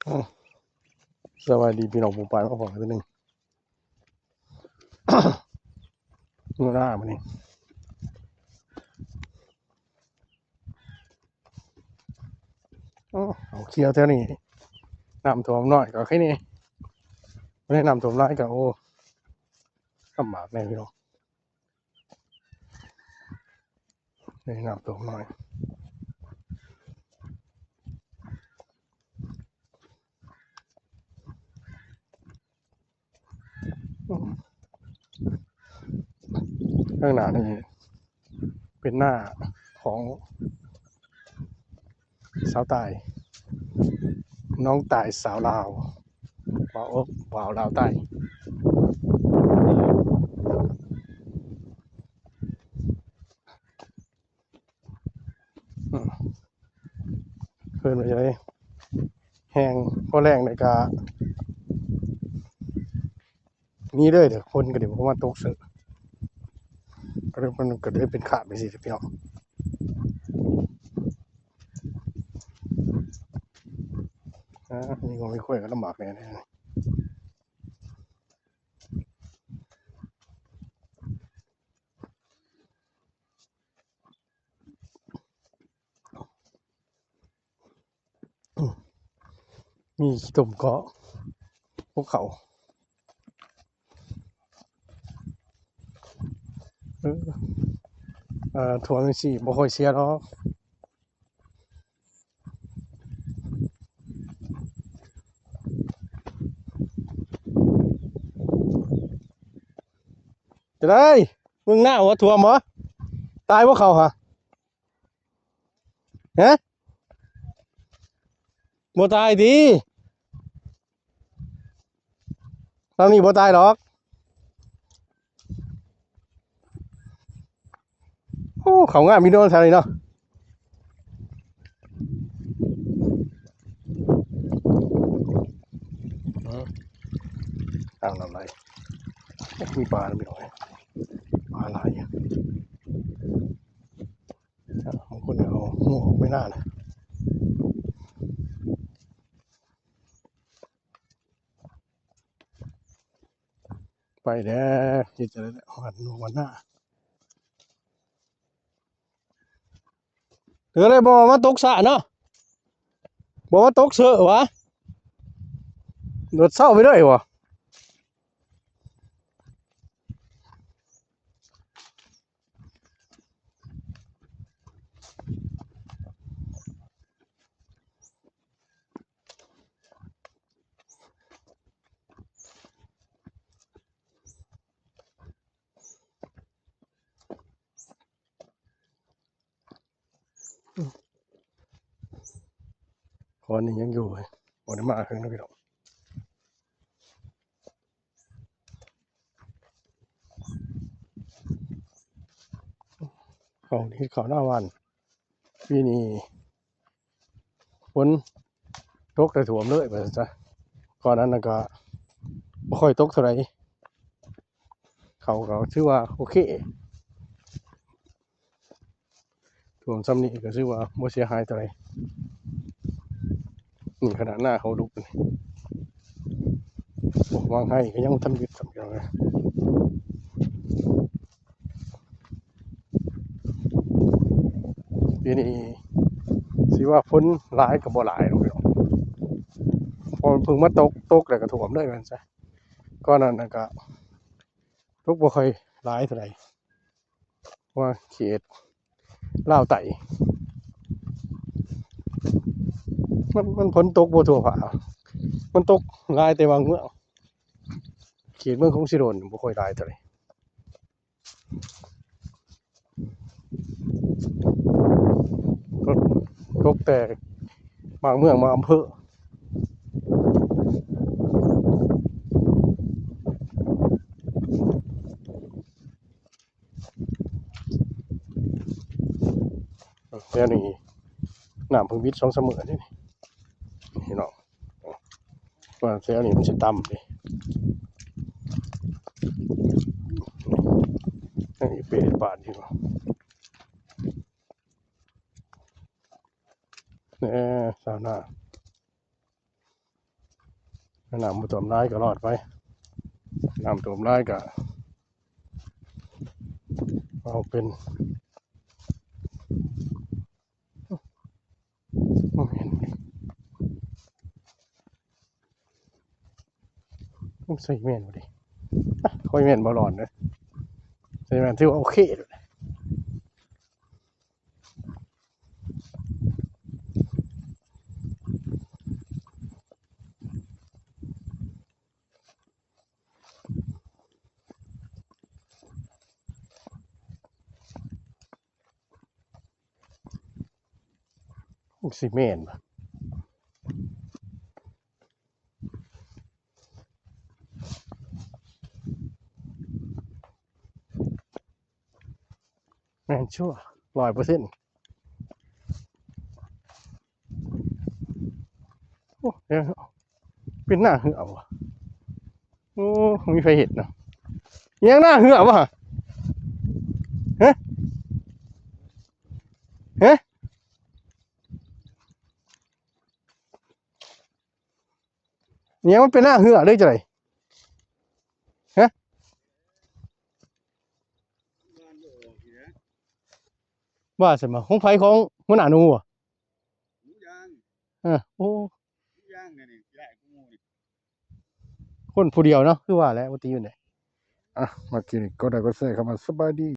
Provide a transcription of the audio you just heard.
ອ້າວ ສະບາຍດີພີ່ນ້ອງປ້ອງປາຍ ມາພໍ້ກັນອີກເທື່ອໜຶ່ງ ມື້ໜ້າມື້ນີ້ ໂອ້ ເອົາ ຂຽວແຖວນີ້ ນ້ຳຖ້ວມໜ້ອຍກໍໂອເຄນີ້ ບໍ່ໄດ້ນ້ຳຖ້ວມຫຼາຍກໍ ໂອ້ ລຳບາກແດ່ພີ່ນ້ອງ. ນີ້ນ້ຳຖ້ວມໜ້ອຍ ຂ້າງໜ້ານີ້ເປັນນາຂອງ ສາວໃຕ້ ນ້ອງໃຕ້ສາວລາວ ບ່າວ ເອີ ບ່າວລາວໃຕ້ ອືມ ເພິ່ນວ່າຈັ່ງໃດ ແຮງ ພໍແລ້ງນີ້ກະ ນີ້ເລີຍເດີ ຝົນກໍໄດ້ບໍ່ມາຕົກເສີ ກໍເລີຍ ມັນກໍເລີຍເປັນຄາບຈັ່ງຊີ້ແຫຼະພີ່ນ້ອງ ອາ ມີງົວມີຄວາຍກໍລຳບາກແດ່ ມີຂີ້ຕົມເກາະ ພວກເຂົາ ເອີ ເອີ ຖ້ວມຈັ່ງຊີ້ບໍ່ຄ່ອຍເສຍດອກ ຈັ່ງໃດ ເບິ່ງໜ້າບໍ່ ຖ້ວມບໍ່ ຕາຍບໍ່ເຂົາຫະ? ຮະ ບໍ່ຕາຍຕິ? ຊຳນີ້ບໍ່ຕາຍດອກ. ໂອ້ ເຂົ້າງາມຢູ່ເນາະແຖວນີ້ເນາະ. ອືມ ອ່າງນ້ຳໄຫຼ ມີປານຳພີ່ນ້ອງເອີຍ ປາຫຼາຍຢູ່. ບາງຄົນກໍເອົາງວອອກໄປນານະ ໄປແລ້ວ ເຮັດຈັ່ງໃດແຫຼະ ຫວັນນວກຫວັນນາ ເອີ ເລີຍບໍ່ມາຕົກສະເນາະ ບໍ່ມາຕົກເສີຫວາ ໂດດເຊົາໄປເລີຍຫວາ. ຄອນນີ້ຍັງຢູ່ເວີຍ ບໍ່ໄດ້ມາເຖິງເນາະພີ່ນ້ອງ. ເຂົ້າ ເຮັດເຂົ້ານາຫວານ ປີນີ້ຝົນຕົກແຕ່ຖ້ວມເລີຍວ່າຊັ້ນຊະ ກ່ອນນັ້ນນະກໍບໍ່ຄ່ອຍຕົກເທົ່າໃດ ເຂົ້າກໍຖືວ່າໂອເຄ. ຖ້ວມຊ່ຳນີ້ກໍຖືວ່າບໍ່ເສຍຫາຍເທົ່າໃດ. ນີ້ຂະໜາດນາເຂົາດຸນີ້ ພວກຫວ່າງໄຮ່ກໍຍັງບໍ່ທັນບິດຊ້ຳ ພີ່ນ້ອງເອີຍ. ປີນີ້ຊິວ່າຝົນຫຼາຍກໍບໍ່ຫຼາຍດອກ ພີ່ນ້ອງ ເພາະເພິ່ງມາຕົກ ຕົກແລ້ວກໍຖ້ວມເລີຍວ່າຊັ້ນຊະ. ກ່ອນນັ້ນນະກໍຕົກບໍ່ຄ່ອຍຫຼາຍເທົ່າໃດ. ວ່າເຂດລາວໃຕ້ ມັນ ມັນຝົນຕົກບໍ່ທົ່ວພາກ ມັນຕົກຫຼາຍແຕ່ບາງເມືອງ ເຂດເມືອງຄົງສີໂດນບໍ່ຄ່ອຍຫຼາຍເທົ່າໃດ ຕົກ ຕົກແຕ່ບາງເມືອງບາງອຳເພີ. ແຖວນີ້ນ້ຳເພິ່ງວິດສອງສາມມື້ນີ້ພີ່ນ້ອງ ວ່າແຖວນີ້ມັນຊິຕ່ຳເດ້ ຍັງອີເປເຮັດບາດຢູ່ ແນ່ ຊາວນາ. ນ້ຳບໍ່ຖ້ວມຫຼາຍກໍລອດໄປ, ນ້ຳຖ້ວມຫຼາຍກໍເອົາເປັນ ບໍ່ແມ່ນ ບໍ່ໃສ່ແມ່ນບໍ່ເດ. ອະ ຂ້ອຍແມ່ນບໍ່ຫຼອນເດ້. ໃສ່ແມ່ນຖືວ່າໂອເຄ. ມັນຊິແມ່ນບໍ່? ແມ່ນຊັວ ຮ້ອຍເປີເຊັນ. ໂອ້ ເປັນໜ້າເຫືອບໍ່? ໂອ້ ບໍ່ມີໃຜເຮັດເນາະ. ອີຫຍັງໜ້າເຫືອບໍ່? ຮະ? ຮະ? ອີຫຍັງ ມັນເປັນໜ້າເຫືອ ຫຼືຈັ່ງໃດ? ຮະ? ວ່າຊັ້ນບໍ່? ຂອງໃຜ? ຂອງຫົວໜ້າໜູບໍ່? ເອີ ໂອ້ ຄົນຜູ້ດຽວເນາະ ຄືວ່າແຫຼະ ບໍ່ຕິຢູ່ນີ້. ອ່ະ ມາທີ່ນີ້ ກົດໄລກົດແຊເຂົ້າມາ. ສະບາຍດີ.